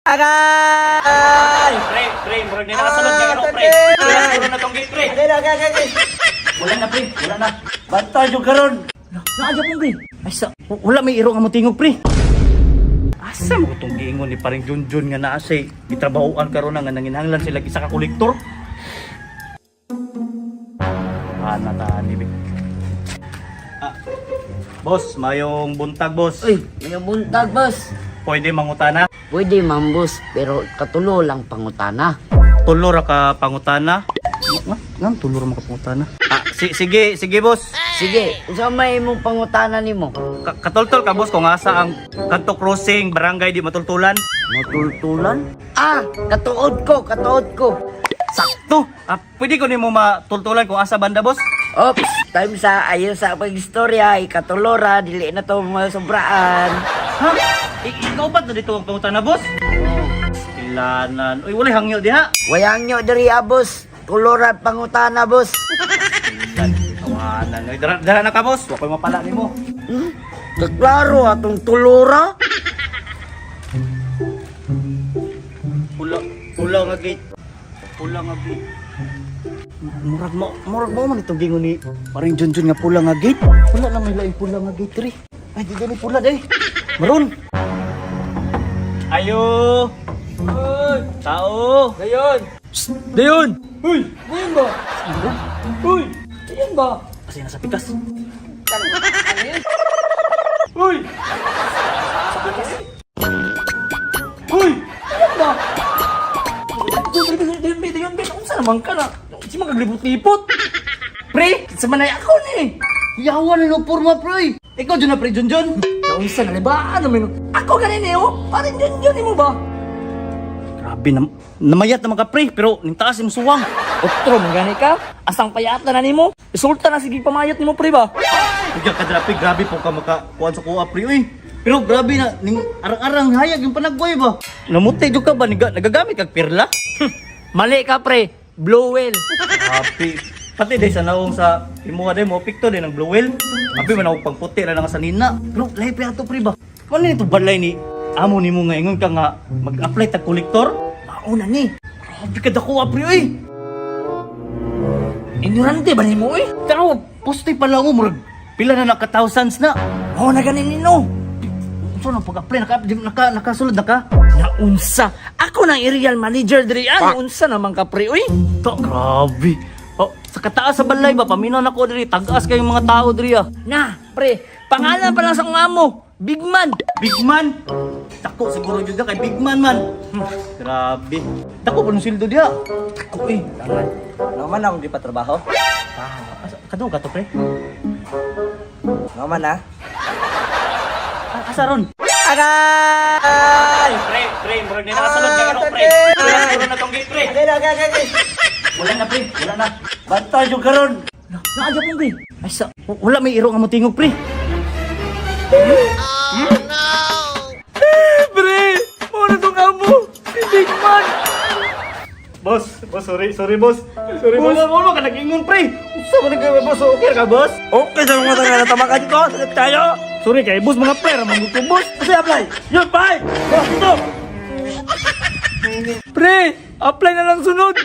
Agay! Pre, pre, murag na nakasulod kay ano, pre. Pre, na tong gate, pre. Agay, agay, agay! Wala na, pre. Wala na. Bantay yung karon! Naadya pong, pre. Ay, sa, wala may iro nga motingog, pre. Asa mo itong giingon ni paring Junjun nga naa siya gitrabahoan karon na nga nanginahanglan sila isa ka kolektor? Ana ta ni be. Ah, boss, mayong buntag, boss. Uy, may buntag, boss. Pwede mangutana? Pwede man, boss, pero katulo lang pangutana. Tulo ra ka pangutana? Nga, nga tulo ra ka pangutana. Ah, sige, sige, boss. Sige, unsa may imong pangutana nimo? Katultol ka, boss, kung asa ang kanto crossing barangay di matultulan. Matultulan? Ah, katuod ko, katuod ko. Sakto. Ah, pwede ko nimo matultulan kung asa banda, boss? Ops, time sa ayon sa pag-istorya, ikatulora, dili na to mga sobraan. Ha? Ikaw ba na dito ang pangutana, boss? Kilanan. Uy, walay hangyo diha. Wayang nyo diri ah, boss. Tulora pangutana, boss. Kilan. Tawanan. Uy, dara, dara na ka, boss. Wa ko'y mapala nimo. Hmm? Kaklaro atong tulora. Pula, pula nga gate. Pula nga gate. Murag mo man itong gingon ni paring Junjun nga pula nga gate. Pula lang may laing pula nga gate ri. Ay, di dali pula day. Maroon. Ayo. Uy, tao. Dayon! Psst, dayon. Uy! Dayon ba? Uy! Dayon ba? Kasi nasa pikas. Uy! Uy! Dayon ba? Dayon, dayon, dayon, dayon, dayon, unsa naman ka na? Si magaglibot-libot. Pre, sa manay ako ni. Yawa na no porma, pre. Ikaw dyan na, pre, Junjun. Naunsa na ba? Ano man? Ako ganin eh, oh. Parang yun yun mo ba? Grabe na, namayat naman ka, pre, pero nintaas yung suwang. Otro, man gani ka? Asang payat na nimo? Isulta na sige pamayat nimo pre ba? Bigyan ka drapi, grabe po ka makakuan sa kuha, pre, uy. Pero grabe na, ning arang-arang hayag yung panagway ba? Namuti jud ka ba, nagagamit kag pirla? Mali ka pre, blow well. Happy. Pati day sa naong sa imuha day mo pikto din ang blue whale. Abi man ako pangputi na lang sa nina. Pero lahi pa ato, pre, ba? Ano nito balay ni amo nimo nga ingon ka nga mag-apply tag kolektor? Mauna ni. Grabe ka dako, pre, uy. Ignorante ba nimo eh? Tanaw, poste pa lang mo murag pila na naka thousands na. Mao na ganin nino. Unsa nang pag-apply naka nakasulod na ka? Naunsa. Ako nang area manager diri ah. Naunsa naman ka pre uy. To, grabe. Oh, sa kataas sa balay ba paminaw na ko diri, tag-as kayong mga tao diri ah. Na, pre, pangalan pa lang sa akong amo. Big man. Big man. Dako siguro jud ka kay big man man. Grabe. Dako pa nung sildo diha. Ako eh. Naman akong di pa trabaho. Ah, asa kadto ka to, pre? Naman ah. Ah, asa ron? Agay! Pre, pre, murag na nakasulod kay ano, pre. Pre, na tong gate, pre. Agay, agay, agay! Wala na, pre. Wala na. Bantay yung karon! Naadya pong pre. Ay sa, wala may iro nga motingog, pre. Pre, mao na tong amo. Si Big Man. Boss, boss, sorry, sorry, boss. Sorry, boss. Wala, wala ka nag-ingon, pre. Unsa man nag boss? Okay ka, boss? Okay sa mga tanga natamakan ko! Sakit tayo! Sorry kay boss, mga player, mga ko, boss. Kasi apply! Yun, bye! Boss, dito! Pre, apply na lang sunod.